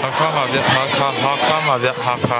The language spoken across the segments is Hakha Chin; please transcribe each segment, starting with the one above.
Hakha ma bia Hakha Hakha ma bia Hakha.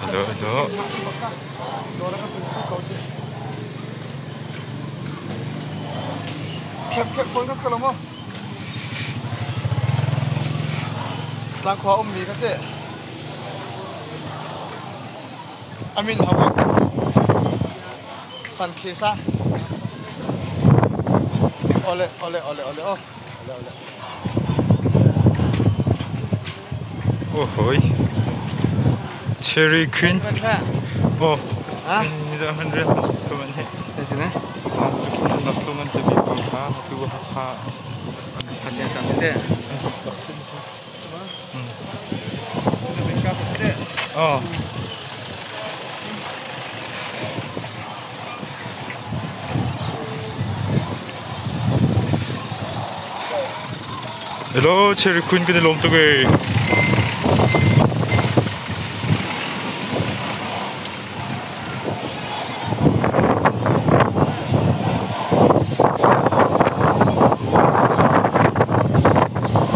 Hello, hello. Khep khep phone kas kalau mo. Tlang khua um mi ka te. Amin hawa. San khesa. Ole ole ole ole oh. Ole ole. Oh hoi. Cherry Queen. Oh. Ni 100 ko man he. Nak tu man te bi ko kha tu ha kha. Oh. Hello Cherry Queen kan i lawm tuk ee.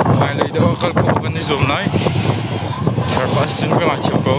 Hmailei deuh ah kal khawh kan i zuam lai. Therpa sin ka ngaithiam ko.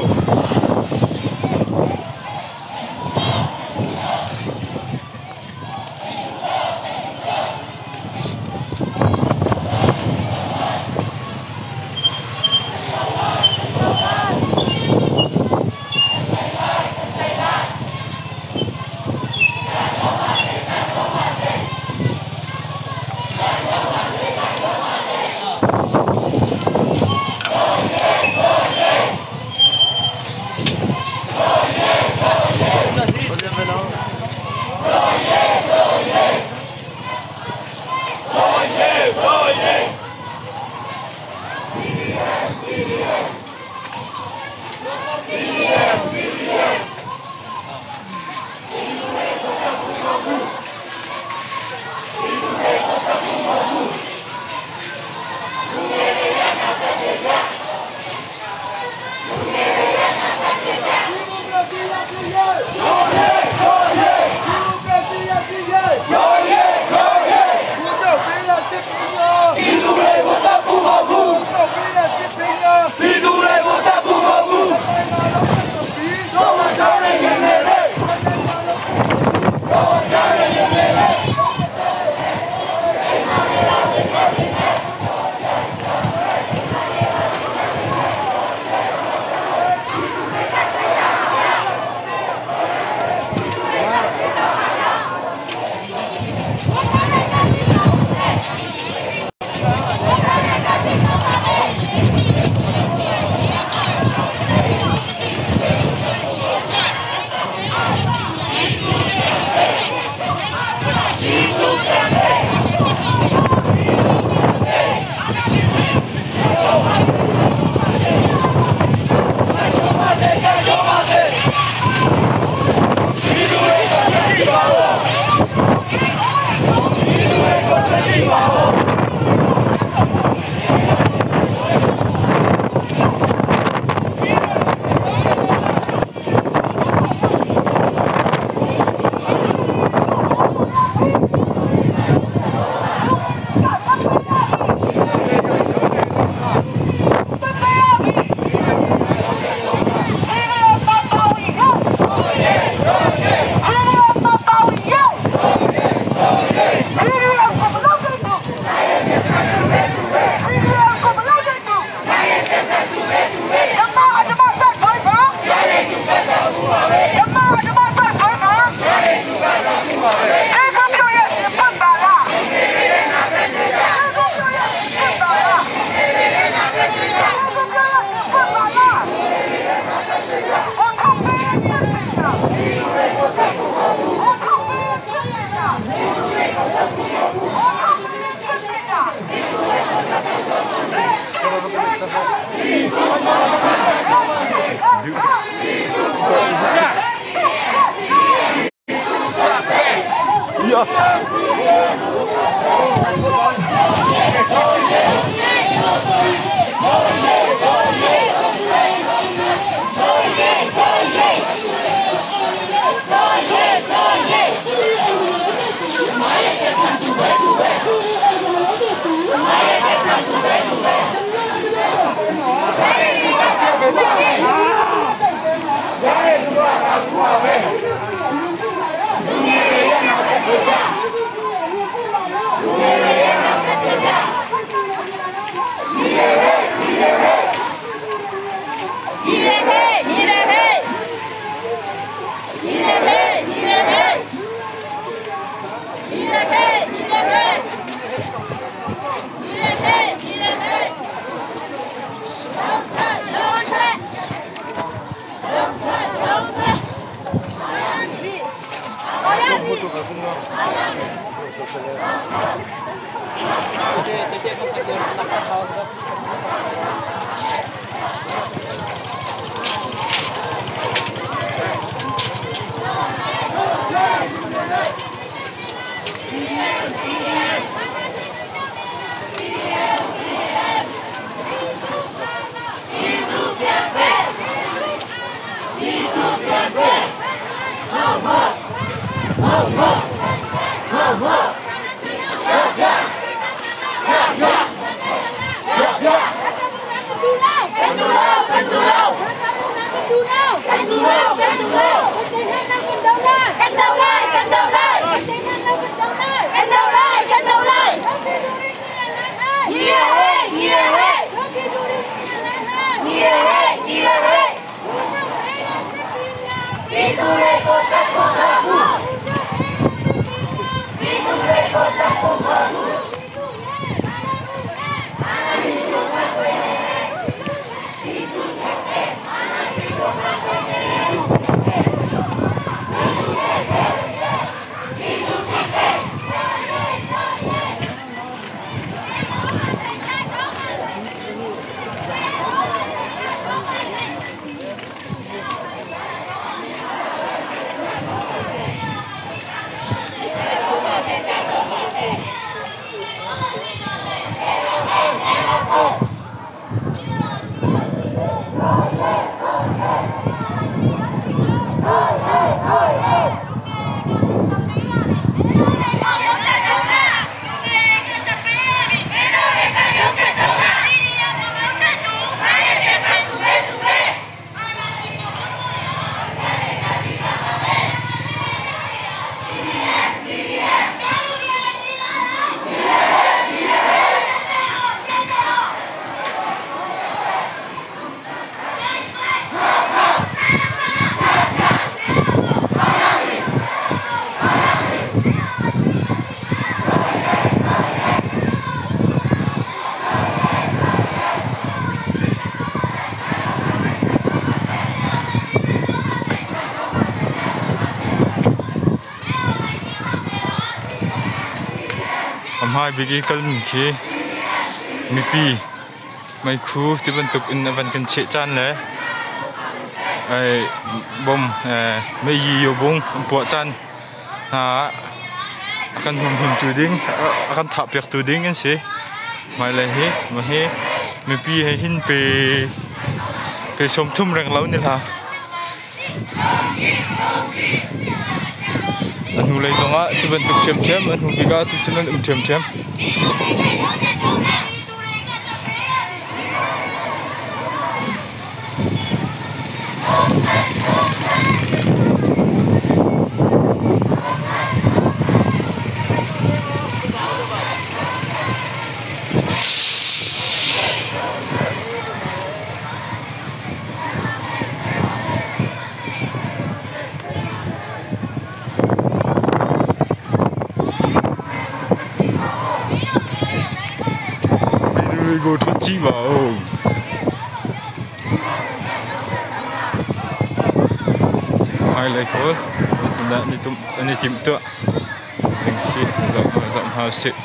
A hmai bik i kalmi khi mipi meikhu ti bantuk in a van kan cheh caan le bom mei yobung an puah caan hna ah a kan humhimtu ding a kan thahpiaktu ding an si. Hmailei hi hi mipi he hin pe pe 30 reng lo ni hlah. A hnulei zongah cu bantuk ṭhiamṭhiam, a hnu bik ah tucun an um ṭhiamṭhiam. ပြည်သူတွေကိုထွက်ကြည့်ပါဦး Hmailei pawl zeitindah an i timhtuah ding si zoh hna usih.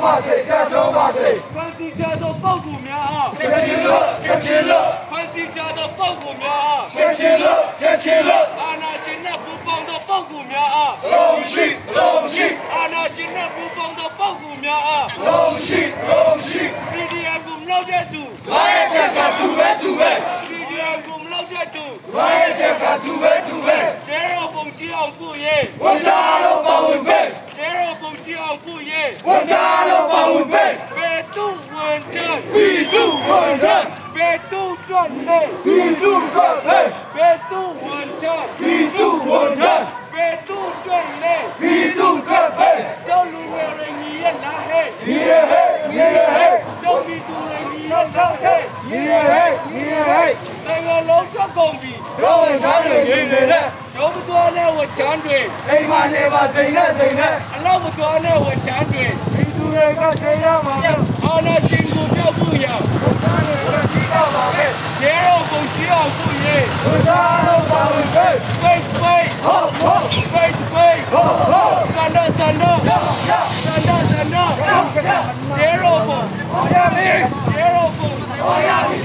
ပါစေကြရှုံးပါစေ ဖန်စီကြသောပုဂ္ဂိုလ်များအား ချက်ချင်းလို့ချက်ချင်းလို့ ဖန်စီကြသောပုဂ္ဂိုလ်များအား ချက်ချင်းလို့ချက်ချင်းလို့ အာနာရှင်နှင့်ပူပေါင်းသောပုဂ္ဂိုလ်များအား လုံးရှိလုံးရှိ အာနာရှင်နှင့်ပူပေါင်းသောပုဂ္ဂိုလ်များအား လုံးရှိလုံးရှိ CDM ကိုမလုပ်တဲ့သူ ဘာရဲ့တက်ကသူပဲသူပဲ CDM ကိုမလုပ်တဲ့သူ ဘာရဲ့တက်ကသူပဲသူပဲ ကျဲတော်ပုံကြီးအောင်ပို့ရေး ဝန်တာလို့ပါဝင်ပဲ ကျဲတော်ပုံကြီးအောင်ပို့ရေး ဝန်တာလို့ပါဝင်ပဲ ပေတုဝန်တန် ပြည်သူဝန်ထမ်း ပေတုတွတ်နေ ပြည်သူကပဲ ပေတုဝန်တန် ပြည်သူဝန်ထမ်း ပေတုတွတ်နေ ပြည်သူကပဲ တို့လူငယ်တွေညီရဲ့လားဟဲ့ ညီရဟဲ့ညီရဟဲ့ တို့ပြည်သူတွေညီရဲ့လားဟဲ့ ညီရဟဲ့ညီရဟဲ့ နိုင်ငံလုံးချက်ကုန်ပြီ တို့ဝန်ထမ်းတွေညီနေတဲ့ ရုံးမသွားတဲ့ဝန်ထမ်းတွေ အိမ်မှာနေပါစိန်နဲ့စိန်နဲ့ အလောက်မသွားတဲ့ဝန်ထမ်းတွေ ပြည်သူတွေကချိန်ရမှာပဲ အာနာရှင်ကိုပြောက်ဖို့ရ ဝန်ထမ်းတွေကကြီးတော့ပါပဲ ကျဲတော်ပုံကြီးအောင်ပို့ရေး ဝန်ထမ်းတို့ပါဝင်ပဲ ပိတ်ပိတ် ဟုတ်ဟုတ် ပိတ်ပိတ် ဟုတ်ဟုတ် စန္ဒစန္ဒစန္ဒစန္ဒကျဲတော်ပုံ ဟောရပြီ ကျဲတော်ပုံ ဟောရပြီ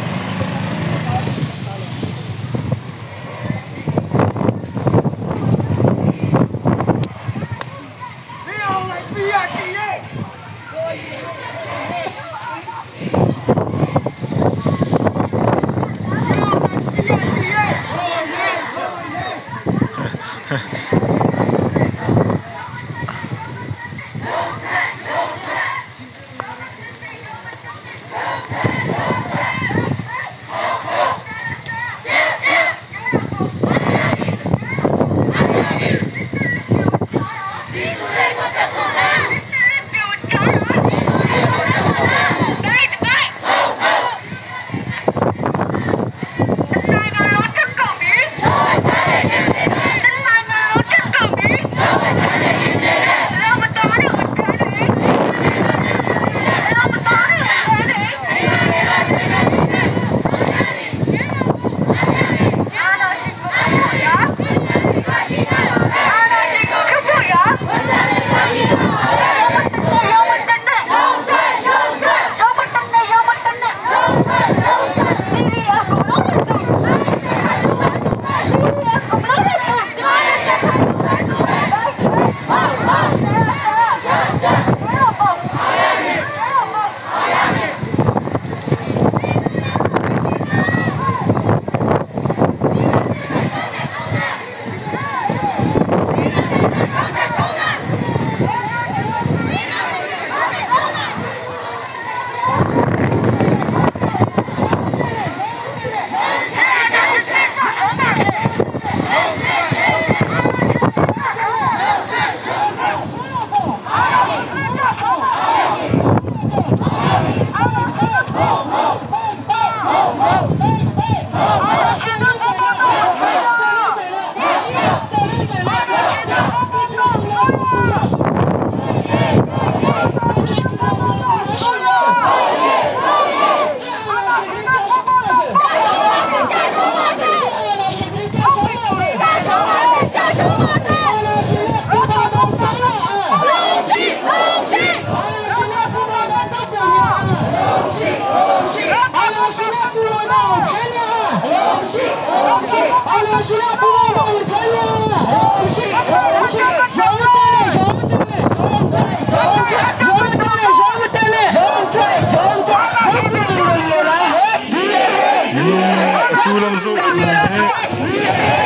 Minung atu lam zu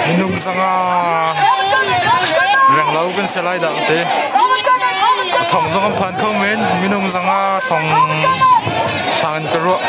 minung zanga reng lo kan se lai dah te thong zong an phan kho men minung zanga thong sang ka ruah.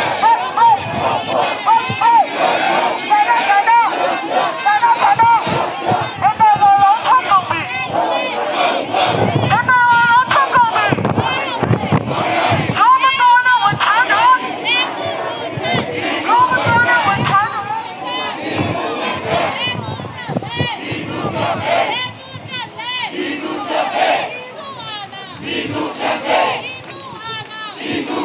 ပြည်သူ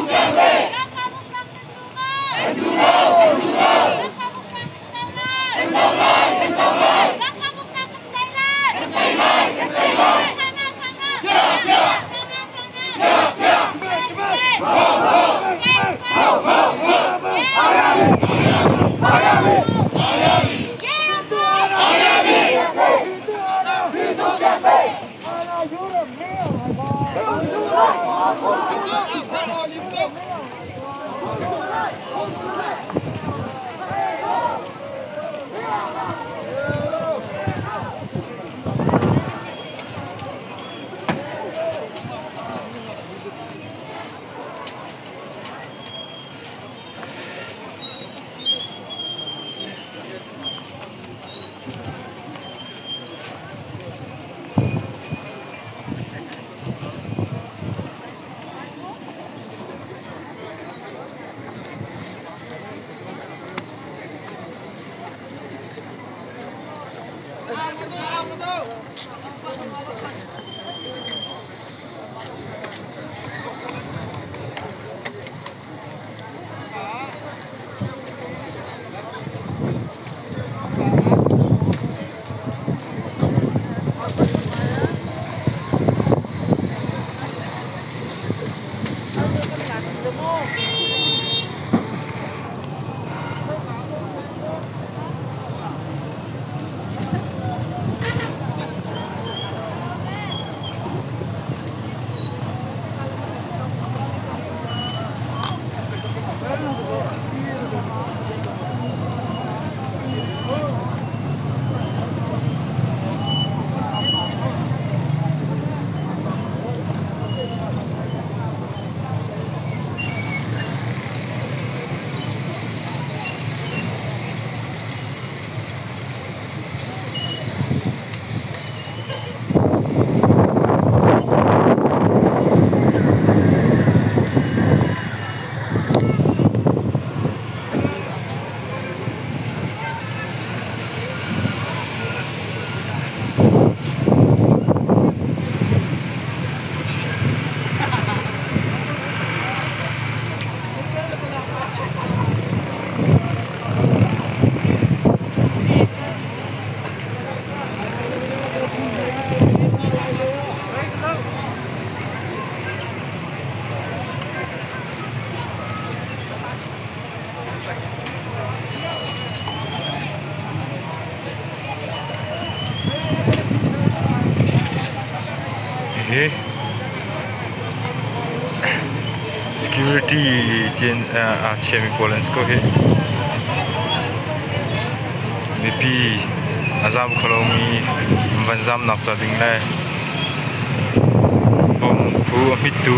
Hihi security tiin aa chiami pawl an si ko hih. Mipi a zam kho lomi van zamnak ca ding le bom phu a hmittu.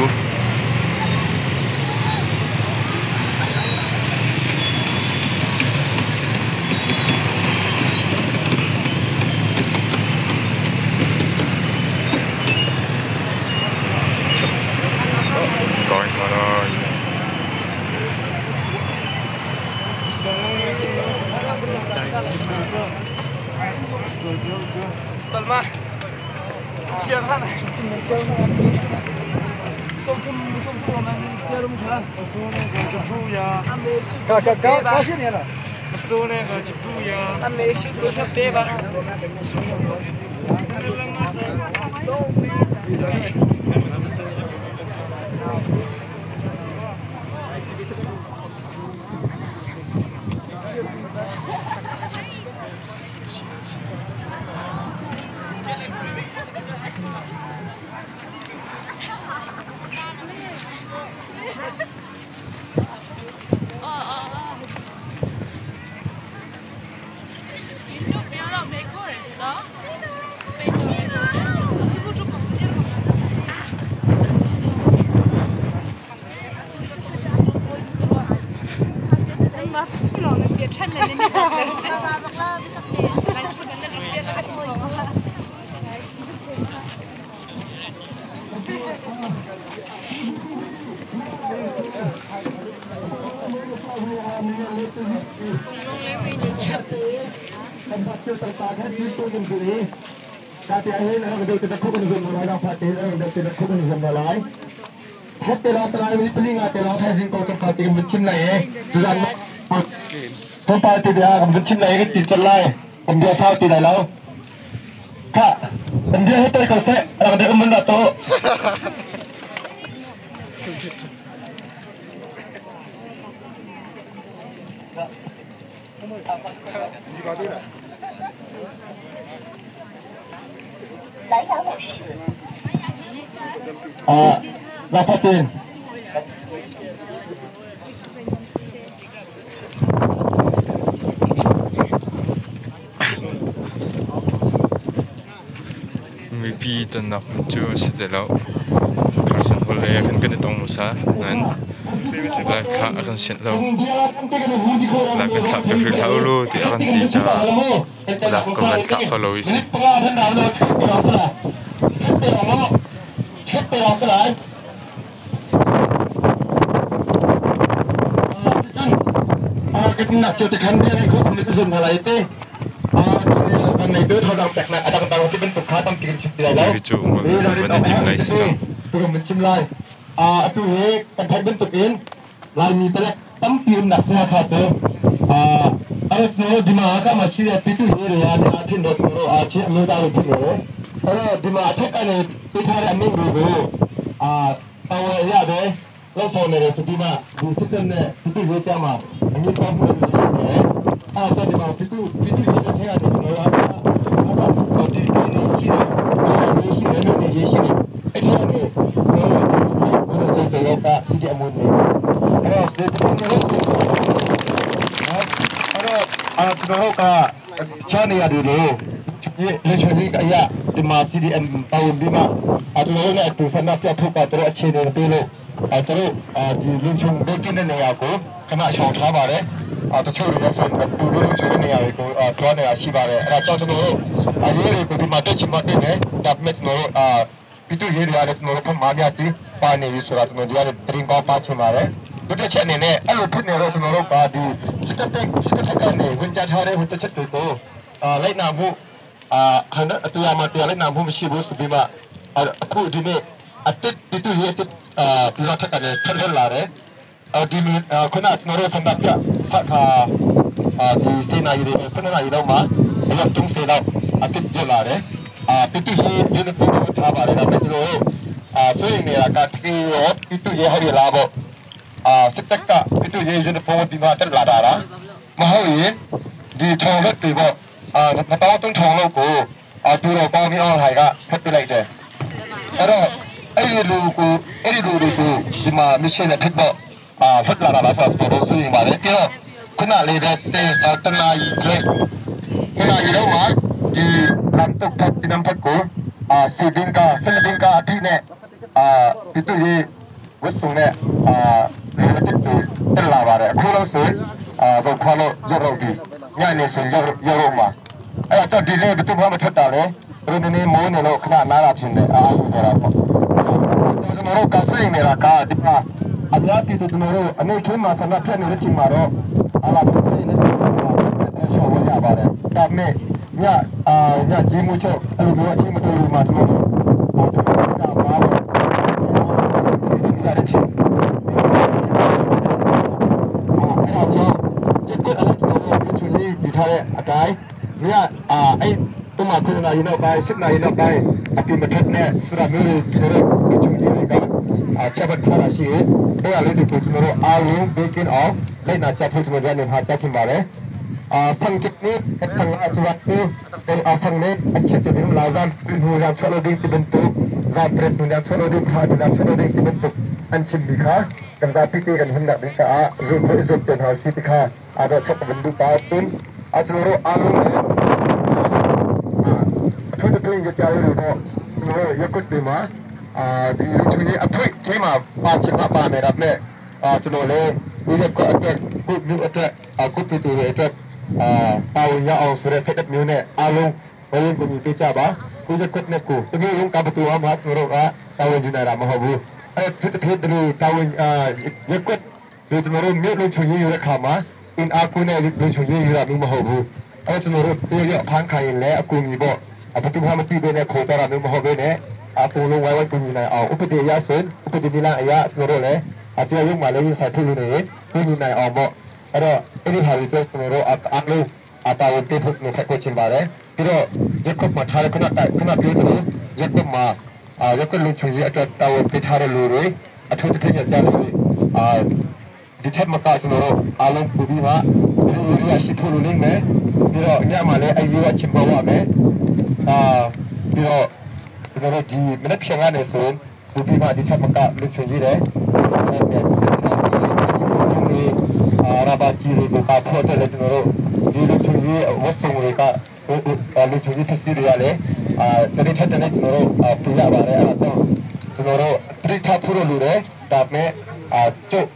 Zaangfah tein. Mipi tonnak hmun cu a si ti lo. Carson Hall lei ah khan kan i tong hmasa. Nain live thlah a kan sianh lo. Live kan thlah piak rih hlah u law tiah a kan ti caah live kan van thlah kho lo i si. Ti cu van i tim lai si cang. Atu hi kan theih bantukin Laimi palek tampi umnak Hakha cu arot no dima ka ma si pitu hi re ya ne thin rot no a chi anu da ro thin re aro dima thek ane pithare amin ru ru a tawe ya de lo so ne re dima du sitan ne pitu hi cha ma ani pa mu ne a sa dima pitu pitu hi the ane no a a di ni chi re ni shi re ne ye shi ne e the ane no no se yo ka si de amun ne အဲ့တော့ဒီကျွန်တော်တို့အဲ့တော့အာကျွန်တော်တို့ကချာနေရတယ်လို့ဒီလက်ရှိကြီးကအရာဒီမှာ CDM ပါဝင်ပြီးမှအကျွန်တော်တို့နဲ့အတူဆန္ဒပြထုတ်ကတော့အခြေအနေပေးလို့အဲတို့ဒီလုံချုံဘေးကင်းတဲ့နေရာကိုခဏရှောင်ထားပါတယ်။အတချို့တွေဆိုရင်တူတူချုံတဲ့နေရာတွေကိုတွားနေတာရှိပါတယ်။အဲ့ဒါကြောင့်ကျွန်တော်တို့အရေးတွေကိုဒီမှာတက်ချင်မှတက်တယ်။ဒါပေမဲ့ကျွန်တော်တို့အာပြည်သူရေးတွေလည်းကျွန်တော်တို့ဖမားများတီပါနေပြီဆိုတာကျွန်တော်ဒီကတရင်ကောပါချင်ပါတယ်။ဒုတိယချက်အနေနဲ့အဲ့လိုဖြစ်နေတော့ကျွန်တော်တို့ကဒီစစ်တပ်စစ်တပ်ကနေဝင်ကြထားတဲ့ဟိုတစ်ချက်တွေကိုအာလိုက်နာမှုအာဟန်အတူအမတရားလိုက်နာမှုမရှိဘူးဆိုပြီးမှအခုဒီနေ့အတစ်ပြည်သူရေးတစ်အာပြထက်ကနေထွက်ထွက်လာတယ်။ဒီခုနကျွန်တော်တို့ဆန္ဒပြဆက်ခါဒီစေနာရီတွေဆန္ဒနာရီတော့မှအရက်30လောက်အတစ်ပြလာတယ်။အာပြည်သူရေးယူနီဖောင်းထားပါတယ်ဒါပေမဲ့ကျွန်တော်တို့အာဆိုရင်နေတာကတီရောပြည်သူရေးဟောရလာပေါ့အာစစ်တပ်ကပြည်သူရေးယူနီဖောင်းဒီမှာတက်လာတာလားမဟုတ်ရင်ဒီထောင်လက်တွေပေါ့အာ2300ထောင်လောက်ကိုအာတူတော်ပေါင်းပြီးအောင်ဟိုင်ကဖက်ပြလိုက်တယ်အဲ့တော့အဲ့ဒီလူကိုအဲ့ဒီလူတွေကိုဒီမှာမစ်ရှင်နဲ့ထက်ပေါ့အာဖက်လာတာလားဆိုတော့ဆိုရင်ပါတယ်ပြီးတော့ခုနလေးတဲ့စေတနာရီကျွဲခုနရီတော့မှဒီလမ်တုတ်ဖက်ဒီနံဖက်ကိုအာစီဒင်ကာဆလဒင်ကာအတိနဲ့အာဒီတူရေးဝတ်စုံနဲ့အာလူတစ်တူတက်လာပါတယ်အခုတော့ဆိုအာတော့ခွာလို့ရောက်တော့ပြီညနေဆိုရောက်ရောက်တော့မှာအဲ့တော့ဒီနေ့ဘယ်သူမှမထွက်တာလေသူနေနေမိုးနေလို့ခဏနားလာချင်းတယ်အာယူနေတာပေါ့ကျွန်တော်တို့ကစိတ်နေတာကဒီမှာအများပြည်သူကျွန်တော်တို့အနေခင်းမှာဆန္ဒပြနေတဲ့ချိန်မှာတော့အလားတူနေနေရှော့ဝရပါတယ်ဒါပေမဲ့ညအာညကြီးမှုချုပ်အဲ့လိုမျိုးအချင်းမတူဘူးမှာကျွန်တော်တို့ဟိုတို့ကပါတော့ဒီရတဲ့ချင်းအဲ့တော့ကျက်အဲ့လိုကျွန်တော်တို့ဒီချူလေးဒီထားတဲ့အတိုင်းညအာအဲ့တမခုနာရီနောက်ပိုင်း7နာရီနောက်ပိုင်းအပြင်မထွက်နဲ့ဆိုတာမျိုးတွေကျွန်တော်တို့ဒီချူလေးတွေကအာချက်ပတ်ထားတာရှိတယ်အဲ့ဒါလေးတွေကိုကျွန်တော်တို့အားလုံး bacon off လိုက်နာချက်ဖို့ကျွန်တော်တို့အနေနဲ့ချက်ချင်ပါတယ်အာสังเกตนี้สังอาจวัดนี้เป็นอาสังนี้อัจฉริยะลาซานเป็นหูยามชโลดิที่เป็นตุซาเปรตหูยามชโลดิพาดูยามชโลดิที่เป็นตุอันชิมบิคากันซาพิตีกันหินดักดิกาซุโคซุเจนฮาซิติคาอาดชอบเป็นดูตาตุนอาจรู้อารมณ์အထူးသဖြင့်ကြားရတော့ကျွန်တော်ရက်ကွက်တွေမှာအာဒီလူကြီးအဖွင့်ထဲမှာပါချင်မှာပါနေတာမဲ့အာကျွန်တော်လည်းဒီရက်ကွက်အတွက်ခုမျိုးအတွက်အခုပြည်သူတွေအတွက်အာတာဝန်ရအောင်ဆိုတဲ့ဖက်မျိုးနဲ့အားလုံးဝိုင်းကူညီပေးကြပါကိုရက်ကွက်နဲ့ကိုတမျိုးလုံးကပတူအောင်မှာကျွန်တော်ကတာဝန်ယူနေတာမဟုတ်ဘူးအဲ့ဖြစ်ဖြစ်တို့တာဝန်အာရက်ကွက်ဒီကျွန်တော်တို့မြို့လုံးချွေရတဲ့ခါမှာအင်အားကိုနဲ့လူချွေရတာမျိုးမဟုတ်ဘူးအဲ့ကျွန်တော်တို့ပြောရဖန်ခိုင်လဲအကူညီပေါ့အပတူမမတိပဲနဲ့ခေါ်တာမျိုးမဟုတ်ပဲနဲ့အပူလုံးဝိုင်းဝိုင်းကူညီနိုင်အောင်ဥပဒေရဆိုရင်ဥပဒေဒီလအရာကျွန်တော်တို့လည်းအတရားရုံးမှာလည်းဆိုင်ထုတ်လို့နေကူညီနိုင်အောင်ပေါ့အဲ့တော့အဲ့ဒီဟာတွေကျွန်တော်တို့အားလုံးအတာဝန်ပေးဖို့နေထက်ကိုချင်ပါတယ်ပြီးတော့ရက်ကွက်မှာထားတဲ့ခုနခုနပြောသလိုရက်ကွက်မှာအာရက်ကွက်လူချွေအတွက်တာဝန်ပေးထားတဲ့လူတွေအထူးသဖြင့်ကြားလို့အာဒီထက်မကကျွန်တော်တို့အားလုံးပူပြီးမှဒီရရှိဖို့လိုနေမယ်ပြီးတော့ညမှာလည်းအရေးအချင်းပေါ်ရမယ်အာပြီးတော့ကျွန်တော်တို့ဒီမနေ့ဖြန်ကနေဆိုရင် ပူပြီးမှဒီချက်မကလူချွန်ကြီးတယ်ဒီအာရာဘာကြီးတွေကဖို့တယ်လေကျွန်တော်တို့ဒီလူချွန်ကြီးဝတ်စုံတွေကလူချွန်ကြီးဖြစ်စီတွေကလည်းအာတတိထက်တဲ့ကျွန်တော်တို့ပြရပါတယ်အဲ့ဒါကြောင့်ကျွန်တော်တို့တတိထဖို့လို့တယ်ဒါပေမဲ့အာကျုပ်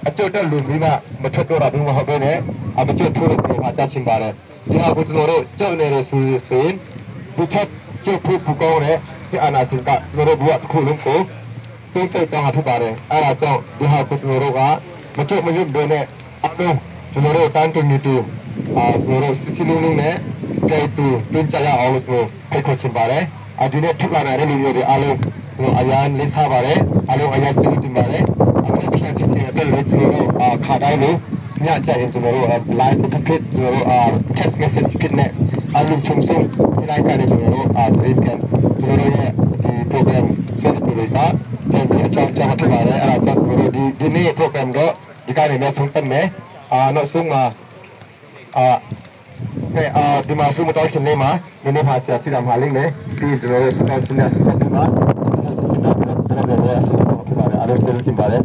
အကျုပ်တက်လူပြီးမှမထွက်တော့တာဘူးမဟုတ်ဘဲနဲ့အမကျုပ်ထိုးလို့ကျွန်တော်ကြားချင်ပါတယ်ဒီဟာကိုကျွန်တော်တို့ကြောက်နေတယ်ဆိုရင်ဒီချက်ကျုပ်ဖို့ပူကောင်းတဲ့ဒီအာနာစင်ကကျွန်တော်တို့ဘဝတစ်ခုလုံးကိုတုံးတက်တာဖြစ်ပါတယ်အဲ့ဒါကြောင့်ဒီဟာကိုကျွန်တော်တို့ကမကျုပ်မရွတ်ဘဲနဲ့အလုံးကျွန်တော်တို့တန်းတူညီတူအာကျွန်တော်တို့စစ်စစ်လုံးလုံးနဲ့ကြိုက်တူတွန်းကြရအောင်လို့ကျွန်တော်ဖိတ်ခေါ်ချင်ပါတယ်အဒီနေ့ထွက်လာတဲ့လူမျိုးတွေအားလုံးကျွန်တော်အရန်လေးစားပါတယ်အားလုံးအရန်ကျေးဇူးတင်ပါတယ်အမေပြန်ချင်တဲ့အတွက်လည်းကျွန်တော်တို့ခါတိုင်းလို့ညချရင်ကျွန်တော်တို့ live ဖြစ်ကျွန်တော်တို့ text message ဖြစ်နေအလုံးချုံဆုံးဒီလိုက်ကြတယ်ကျွန်တော်တို့သတင်းပြန်ကျွန်တော်တို့ရဲ့ဒီ program ဆက်တွေကပြန်ပြီးအကြောင်းကြားဖြစ်ပါတယ်အဲ့ဒါကြောင့်ကျွန်တော်တို့ဒီဒီနေ့ program တော့ဒီကနေတော့ဆုံးသက်မယ်အာနောက်ဆုံးမှာအာကဲအာဒီမှာဆုမတော်ရှင်လေးမှာနည်းနည်းပါဆရာစီတာမှာလိမ့်မယ်ပြီးကျွန်တော်တို့ဆုတောင်းရှင်နဲ့ဆုတောင်းပြီးမှာကျွန်တော်တို့ဆုတောင်းဖြစ်ပါတယ်အားလုံးကျေးဇူးတင်ပါတယ်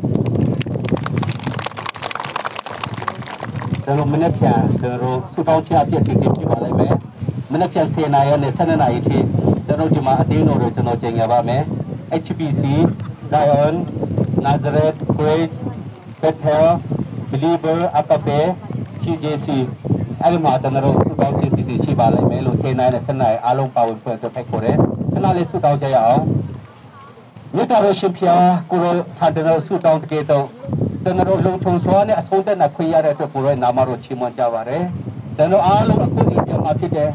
ကျွန်တော်မနေ့ပြန်ကျွန်တော်ဆူတောင်းချအပြည့်စီစဉ်ပြပါလိမ့်မယ်မနေ့ပြန်10နာရီနဲ့12နာရီထိကျွန်တော်ဒီမှာအတင်းတော်တွေကျွန်တော်ကျင်ရပါမယ် HPC Zion Nazareth Grace Bethel Believer Agape TJC အဲ့ဒီမှာကျွန်တော်တို့ဆူတောင်းခြင်းစီစဉ်ရှိပါလိမ့်မယ်လို့10နာရီနဲ့12နာရီအားလုံးပါဝင်ဖွဲ့စဖိတ်ခေါ်တယ်ခဏလေးဆူတောင်းကြရအောင်မြတ်တော်ရှင်ဖျားကိုရောထာတဲ့ဆူတောင်းတကယ်တော့ကျွန်တော်တို့လုံထုံစွာနဲ့အဆုံးသက်နဲ့ခွင့်ရတဲ့အတွက်ကိုရောနာမတော်ချီးမွမ်းကြပါရယ်ကျွန်တော်အားလုံးအခုဒီပြန်မှာဖြစ်တယ်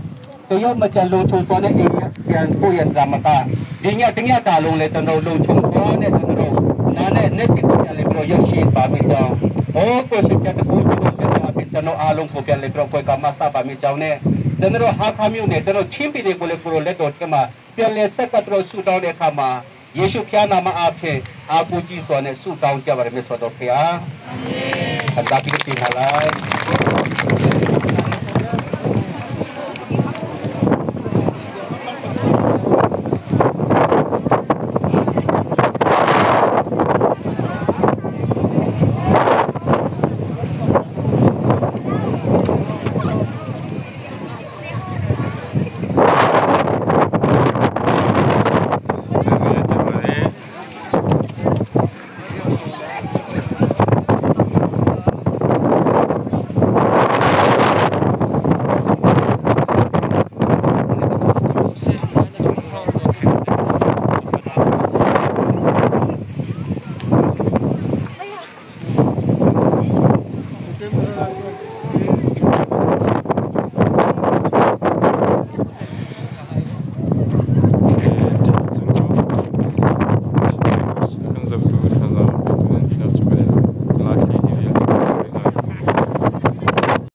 တရုတ်မချန်လုံထုံစွာနဲ့အိမ်ပြန်ကိုရဒမတာဒီညတညတာလုံးလဲကျွန်တော်လုံထုံစွာနဲ့ကျွန်တော်တို့နားနဲ့နဲ့တိပြန်လေပြီးတော့ရရှိပါမိကြောင်းဟောကိုရှင်ပြတဲ့ကိုကျွန်တော်ပြန်အဖြစ်ကျွန်တော်အားလုံးကိုပြန်လေပြီးတော့ကိုယ်ကမဆပါမိကြောင်းနဲ့ကျွန်တော်ဟာခါမျိုးနဲ့ကျွန်တော်ချင်းပြည်တွေကိုလည်းကိုရောလက်တော်ထဲမှာပြန်လဲဆက်ကတော့ဆူတောင်းတဲ့အခါမှာယေရှုဖျားနာမအားဖြင့်အာကိုကြီးစွာနဲ့ဆုတောင်းကြပါရမယ်ဆိုတော့ဖျားအာမင်အတာပိတိဟာလိုက်